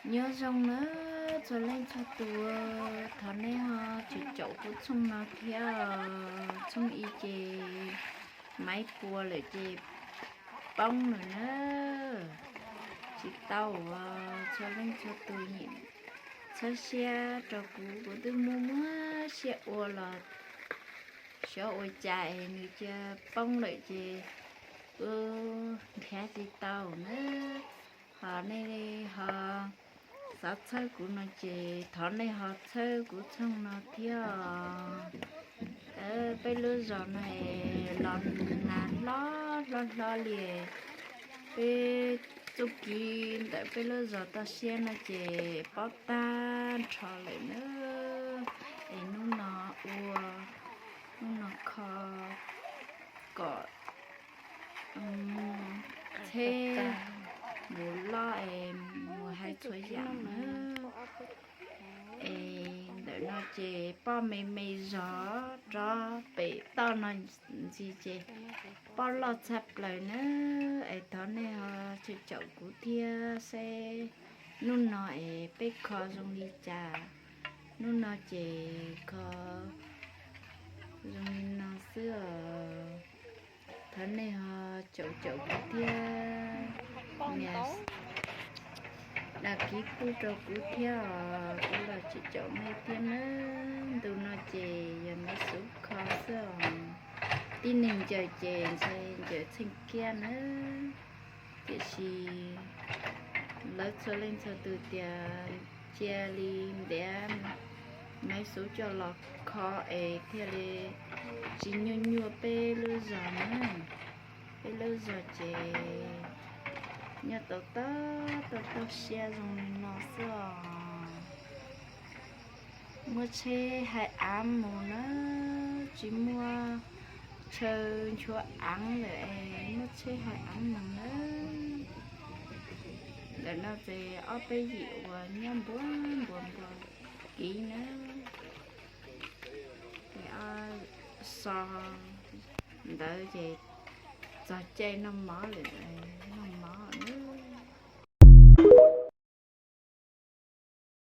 Nyob zoo na txhua leej txhua tus, thov nej ho caum caum kuv tshooj no thiab. Tshooj i ces maiv puas lawm ces poob lawm na. Tsis tau, txhua leej txhua tus txhawb siab rau kuv, kuv twb muaj muab siab ua los xyov ua cas es nws cia poob lawm ces kuv nrhiav tsis tau na. Ho nej ho xav txhawb kuv no ces thov nej ho txhawb kuv tshooj no thiab. Peb lub zos no los nag hlob hlob hlob li. Peb txuj kev ntawm peb lub zos toj siab no ces pob tag nrho lawm na. Es hnub no ua, hnub no kho kom tsheb mus loj es mus hais txhua yam na. Es ntawm no ces pob me me zog rov pem toj no ntxiv ces pob loj tshaj plaws na. Es thov nej ho caum caum kuv thiab seb hnub no es peb kho zoo li cas. Hnub no ces kho zoo li no xwb os. Thov nej ho caum caum kuv thiab, nias đăng ký pub rau kuv thiab os, kuv los caum caum nej thiab nawb. Ntu no ces yog Maiv Xub kho xwb os. Tib neeg ncaws ces ntshe ncaws txheej kiab nawb. Tiam sis lawv txhua leej txhua tus tias cia li ntiav Maiv Xub coj los kho es thiaj li tsis nyuaj nyuaj peb lub zos na. Peb lub zos ces nyob tau toj toj siab zoo li no xwb os. Muab tsheb hais av mus na, tsis muaj chaw nchuav av lawm es muab tsheb hais av mus na. Ntawm no ces ob peb yim uas nyob npuas npuas npuas kev na. Ces so ntawd ces txog caij noj mov lawm.